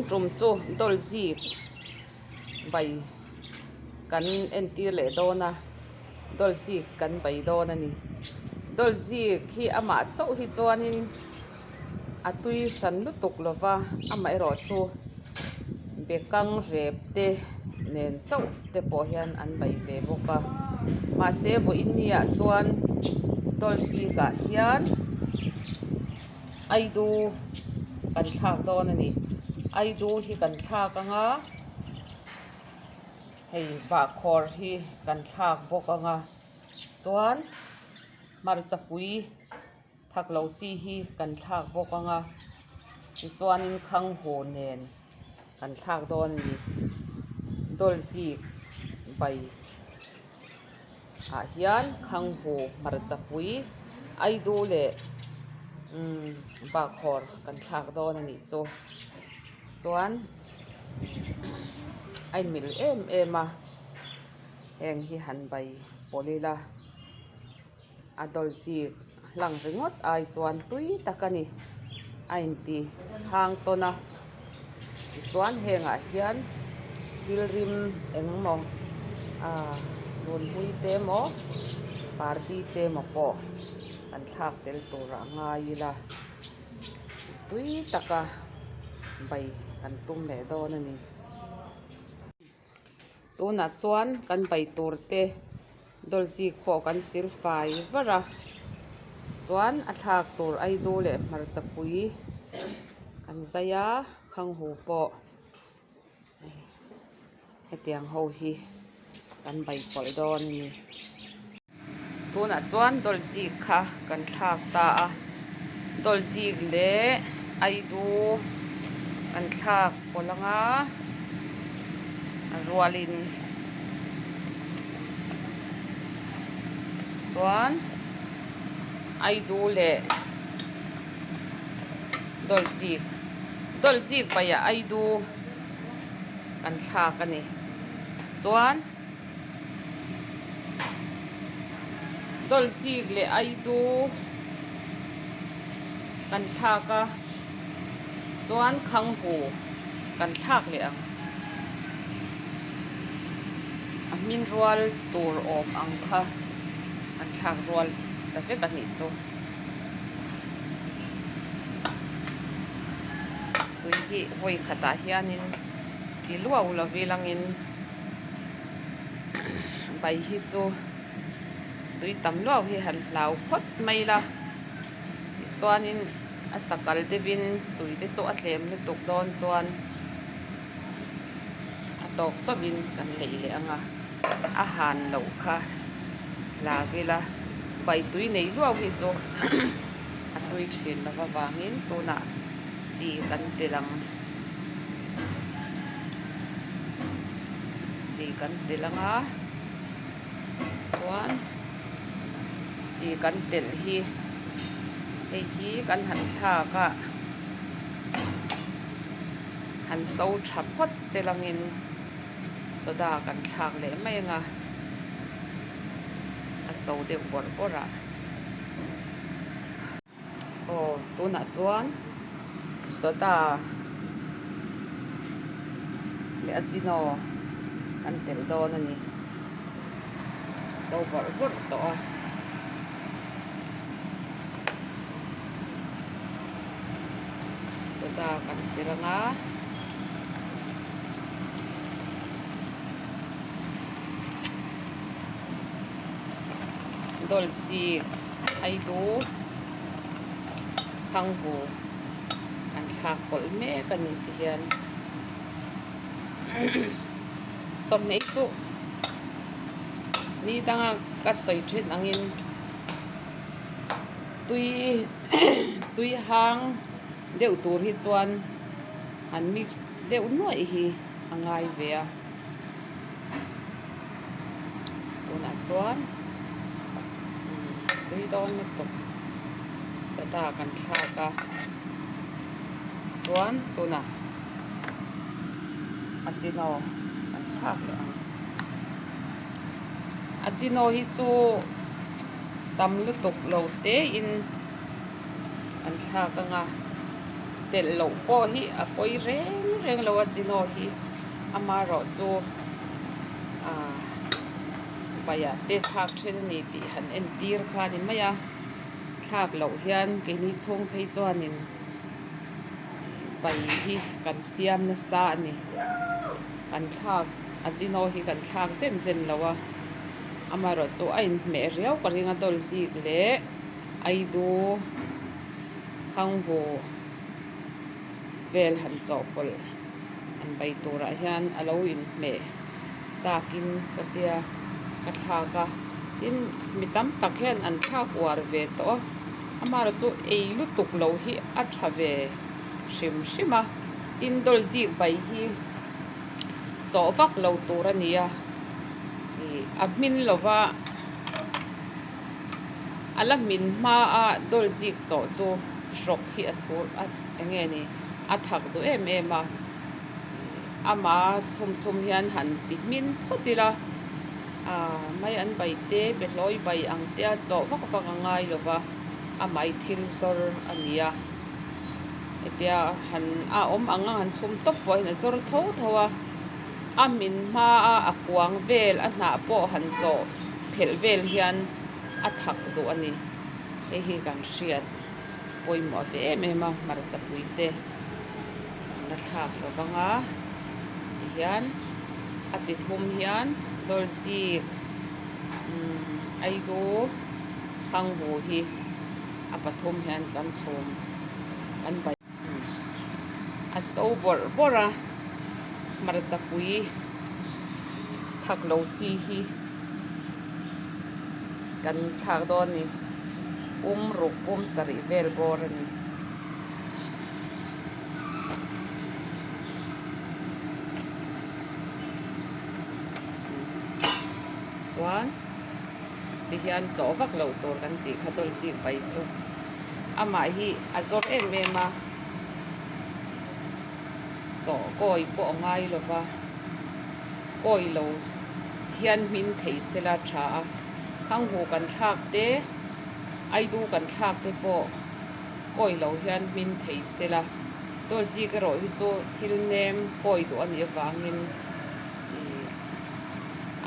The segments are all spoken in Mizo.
tum chu dawlzik bai kan entir leh dawn a dawlzik kan bai dawn a ni dawlzik hi amah chauh hi chuanin a tui hran lutuk lo va amaherawh chu bekang rep te nen chauh te pawh hian an bai ve bawk a mahse vawiin ni ah chuan dawlzik ah hian aidu kan thlak dawn a ni aidu hi kan thlak ang a hei bahkhawr hi kan thlak bawk ang a chuan hmarcha pui thak lo chi hi kan thlak bawk ang a tichuanin khanghu nen kan thlak dawn a ni dawlzik bai ah hian khanghu hmarcha pui aidu leh umm bahkhawr kan thlak dawn a nih chu chuan a inmil em em a heng hi han bai pawlh ila. A dawlzik hlang ringawt ai chuan tui tak a ni a inti hang tawn a tichuan hengah hian thil rim engmaw ah runpui te emaw party te emaw pawh kan thlak tel turah ngai ila tui taka bai kan tum leh dawn a ni. Tunah chuan kan bai tur te dawlzik pawh kan sil fai var a chuan a thlak tur aidu leh hmarcha pui kan zai a khanghu pawh hetiang ho hi kan bai pawlh dawn a ni. Tunah chuan dawlzik kha kan thlak ta a dawlzik leh aidu kan thlak pawlh ang a a rualin chuan aidu leh dawlzik dawlzik paihah aidu kan thlak a ni chuan. Dawlzik leh aidu kan thlak a chuan khanghu kan thlak leh ang a hmin rual tur awm ang kha an thlak rual ta vek a nih chu tui hi vawi khatah hianin ti luau lo ilangin. Bai hi chu tui tam luau hi han hlau phawt mai la tichuanin a sakal deuhin tui te chu a tlem lutuk dawn chuan a tawp chauhin kan leih leh ang a a han loh kha hlau ila bai tui nei luau hi chu a tui thin lo avangin tunah chi kan tel ang. Chi kan telh ang a chuan chi kan telh hi hei hi kan han thlak a han so tha phawt se langin soda kan thlak leh mai ang a a so deuh bawrh bawrh a. Aw tunah chuan soda leh ajino kan telh dawn a ni so bawrh bawrh tawh a. Soda kan telh ang a. Dawlzik aidu khanghu an thlak pawlh mek a ni ti hian chawhmeh chu ni danga ka sawi thin angin tui tui hang deuh tur hi chuan han mix deuh nuaih hi a ngai ve a. Tunah chuan tui dawn lutuk soda kan thlak a chuan tunah ajino kan thlak leh ang ajino hi chu tam lutuk lo te in kan thlak ang a. Telh loh pawh hi a pawi reng reng lo a chino hi amaherawh chu ah baiah te thlak then a ni tih han entir kha a ni mai a thlak loh hian keini chhung phei chuanin bai hi kan siam nasa a ni kan thlak a chino hi kan thlak zen zen lo a amaherawh chu a inhmeh riau ka ring a dawl zik leh aidu. Khanghu vel han chawhpawlh han bei turah hian a lo inhmeh takin ka tia ka thlak a tin mi tam tak hian an thlak uar ve tawh a amaherawhchu chu ei lutuk lo hi a tha ve hrim hrim a tin dawl zik bai hi chawh vak lo tur a ni a ih a hmin lova. A la hmin hma a dawl zik chawh chu hrawk hi a thur a eng nge ni a thak duh em em a ama chhum chhum hian han ti hmin phawt ila ah mai an bai te behlawi bai ang te a chawh vak vak a ngai lo va amah thil zawr a ni a hetia han a awm ang a han chhum tawp pawh hian a zawr tho tho a a hmin hma a a kuang vel a hnah pawh han chawh. phelh vel hian a thak duh a ni. Hei hi kan hriat pawimawh ve em em a, hmarcha pui te an la thlak lo vang a, tihian a chi thum hian dawlzik umm aidu khanghu hi a pathum hian kan chhum kan bai a so bawrh bawrh a hmarcha pui thak lo chi hi kan thlak dawn a ni pum ruk pum sarih vel bawr a ni. Chuan tihian chawh vak loh tur kan tih kha dawl zik pai chu. Amah hi a zawr em em a, chaw kawi pawh a ngai lo va, kawi lo hian hmin thei sela tha a, khanghu kan thlak te, aidu kan thlak te pawh kawi lo hian hmin thei sela, dawl zik erawh hi chu thil nem kawi duh a nih avangin ih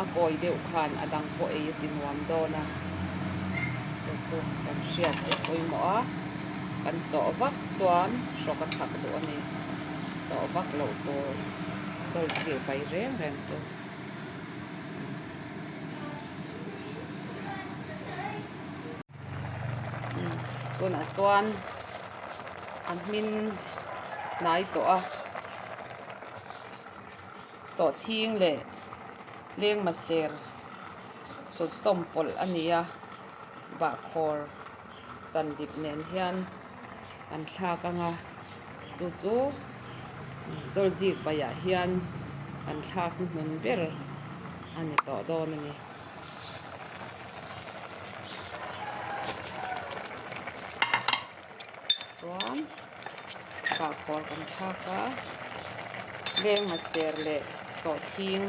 a kawi deuh khan a dang pawh ei a ti nuam dawn a chu chu kan hriat hi a pawimawh a kan chawh vak chuan hrawk a thak duh a ni chawh vak loh tur dawl thlir pai reng reng chu. Tunah chuan a hmin hnai tawh a. Sawhthing leh lengma ser chhut sawm pawlh a ni a, bahkhawr chandip nen hian an thlak ang a, chu chu dawlzik baiah hian an thlak hnuhnun ber a ni tawh dawn a ni. Chuan bahkhawr kan thlak a, lengma ser leh sawhthing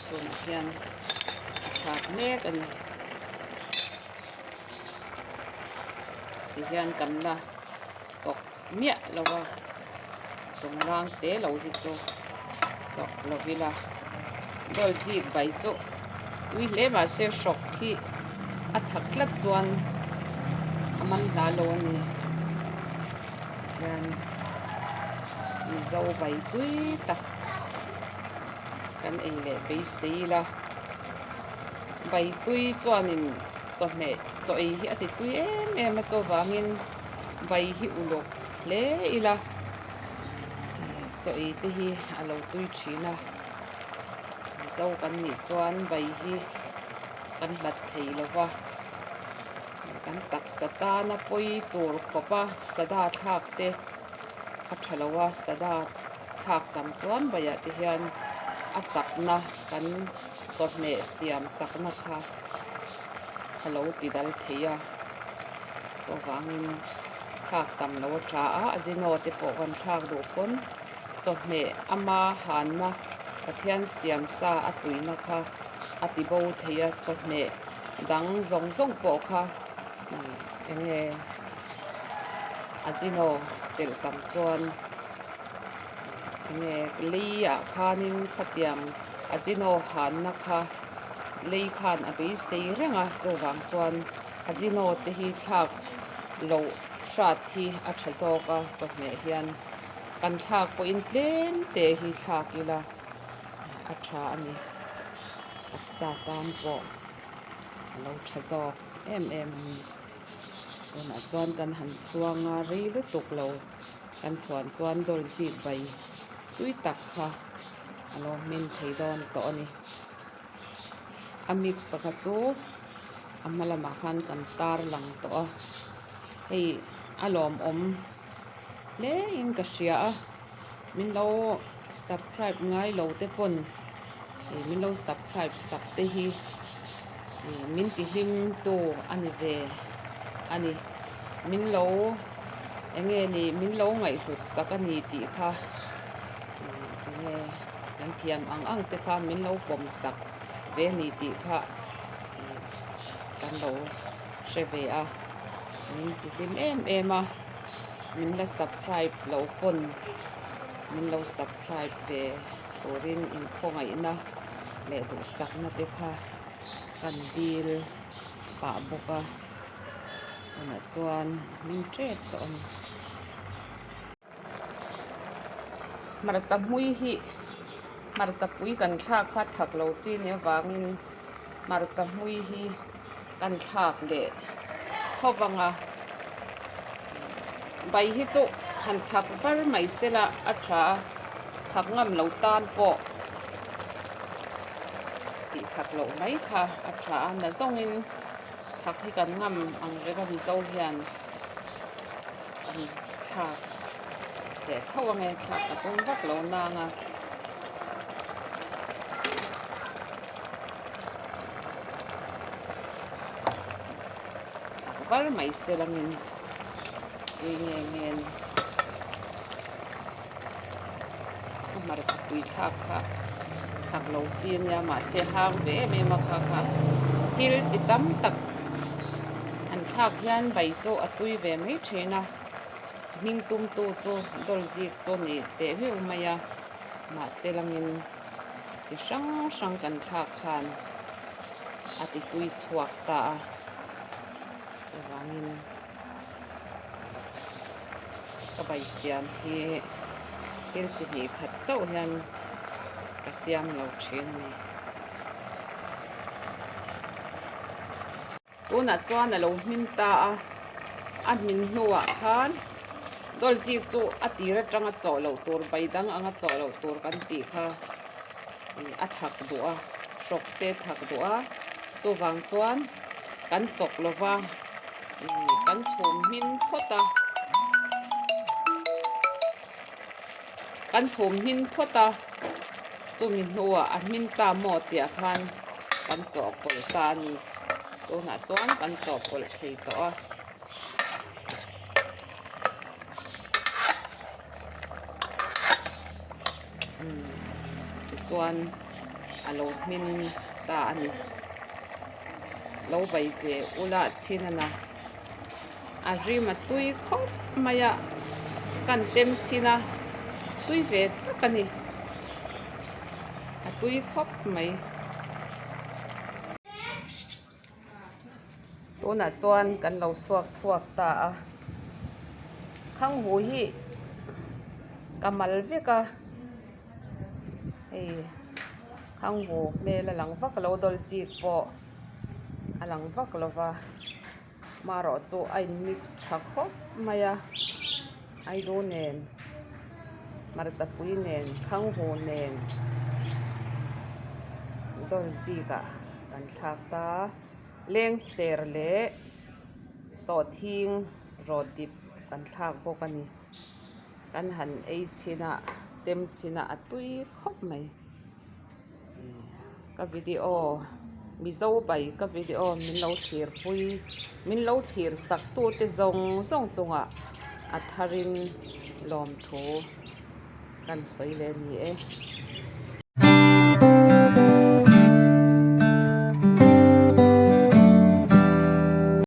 tunah hian a thlak mek a ni. Tihian kan la chawk miah lo a, chung rang te lo hi chu chawk lo ila dawl zik bai chu tui hle mahse hrawk hi a thak tlat chuan a man hla lo a ni hian mizo bai tui tak kan ei leh beisei ila bai tui chuanin chawhmeh chaw ei hi a ti tui em em a chuvangin. Bai hi uluk hle ila chaw ei te hi a lo tui thin a, Mizo kan nih chuan bai hi kan hlat thei lo va, kan taksa tana pawi tur khawp a sada thlak te a tha lo a, sada thlak tam chuan baiah te hian a chakna kan chawhmeh siam chakna kha a lo ti dal thei a. Chuvangin thlak tam lo a tha a, a zino te pawh kan thlak duh pawn chawhmeh ama hanna Pathian siam sa a tuina kha a ti bo thei a, chawhmeh dang zawng zawng pawh kha eng nge. Ajino telh tam chuan enge lei ah khanin khatiang ajino hanna kha lei khan a beisei reng a chuvang chuan ajino te hi thlak loh hrat hi a tha zawk a chawhmeh hian kan thlak pawhin tlem te hi thlak ila a tha a ni taksa tan pawh a lo tha zawk em em a ni. Tunah chuan kan han chhuang a, rei lutuk lo kan chhuan chuan dawl zik bai tui tak kha a lo hmin thei dawn tawh a ni. A mix kha chu a hma lamah khan kan tar lang tawh a, hei a lawmawm hle in ka hria a, min lo subscribe ngai lo te pawn ih min lo subscribe sak te hi ih min ti hlim tu a ni ve a ni min lo eng nge ni min lo ngaihhlut sak a ni tih kha ih eng nge kan thiam ang ang te kha min lo pawm sak ve a ni tih kha ih kan lo hre ve a min ti hlim em em a min la subscribe lo pawn min lo subscribe ve turin inkhawngaihna leh duhsakna te kha kan dil pah bawk a tunah chuan min tep tawh a ni. Hmarcha hmui hi hmarcha pui kan thlak kha thak lo chi nih avangin hmarcha hmui hi kan thlak leh tho vang a bai hi chu han thak var mai sela a tha a thak ngam lo tan pawh tih thak loh mai kha a tha a na zawngin thak hi kan ngam ang reng a mizo hian kan thlak leh tho ang e thlak ka tum vak lo nang a. Var mai se langin tui nge nge a ni. A hmarcha pui thlak kha thak lo chi a nia mahse hang ve em em a kha kha thil chi tam tak an thlak hian bai chu a tui ve mai thin a hming tum tu chu dawl zik chu a ni teh viau mai a mahse langin chi hrang hrang kan thlak khan a ti tui chhuak ta a chuvangin ka bai siam hi thil chi hnih khat chauh hian ka siam lo thin a ni. Tunah chuan a lo hmin ta a, a hmin hnuah khan dawl zik chu a tir atanga chawh loh tur bai dang anga chawh loh tur kan tih kha a thak duh a, hrawk te thak duh a, chuvang chuan kan chawk lo va kan chhum hmin phawt a, kan chhum hmin phawt a, chumi hnuah a hmin ta maw tih ah khan kan chawhpawlh ta a ni, tunah chuan kan chawhpawlh thei tawh a. Tichuan a lo hmin ta a ni. Lo vai ve ula chhin a na. A rim a tui khawp mai a, kan tem chhin a, tui ve tak a ni. A tui khawp mai. Tunah chuan kan lo suak chhuak ta a, khanghu hi ka mal vek a, hei khanghu hmel a lang vak lo dawl zik pawh a lang vak lo va, marawh chu a in mix tha khawp mai a, aidu nen hmarcha pui nen khanghu nen dawl zik ah. Kan thlak ta. Lengser leh sawhthing rawt dip kan thlak bawk a ni. Kan han ei chhin a, tem chhin a, a tui khawp mai. Ka video Mizo bai ka video min lo thlir pui, min lo thlir sak tute zawng zawng chungah a tharin lawmthu kan sawi leh a ni e.